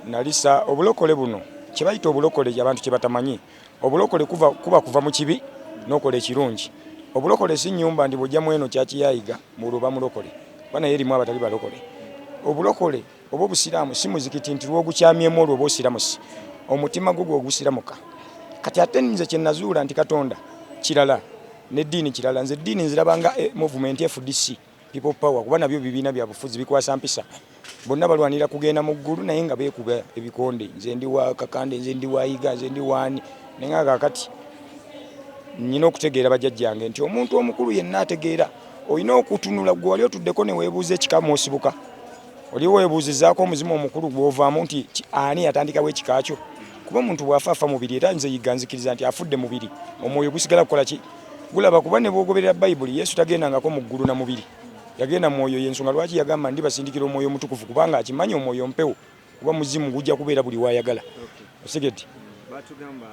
Nalisa obulokole buno kyebayita obulokole, abantu kyebatamanyi, obulokole kuba kuva mu kibi n'okola ekirungi. Obulokole si nyumba nti bwojja mweno kyakiyayiga muluba mulokole, kuba naye erimu abatali balokole. Obulokole oba obusiraamu si muzikiti nti lwogukyamyemu olwo oba osiramusi, omutima gwo gwogusiramuka. Kati ate nze kyenazuula nti Katonda kirala neddiini kirala. Nze eddiini nzirabanga movement FDC, People Power, kuba nabyo bibiina bya bufuzi, bikwasa mpisa, bonna balwanira kugenda mu ggulu, naye nga beekuba ebikonde, nze ndi wa Kakande, nze ndi wa Yiga, nze ndi waani. Naye nga kakati nyina okutegeera bajjajjange nti omuntu omukulu yenna ategeera olina okutunula gwe wali otuddeko ne weebuuza ekika mw'osibuka. Oli weebuuzizaako omuzimu omukulu gw'ovaamu nti ani yatandikawo ekika kyo? Kuba omuntu bw'afa afa mubiri, era nze Yiga nzikiriza nti afudde mubiri, omwoyo gusigala kukola ki? Gulaba. Kuba ne bw'ogoberera Bayibuli, Yesu tagendangako mu ggulu na mubiri, yagenda mwoyo. Yensonga lwaki yagamba ndibasindikira Omwoyo Omutukuvu, kubanga akimanyi omwoyo mpewo, kuba muzimu, gujja kubeera buli waayagala. Osigedde? Batugamba.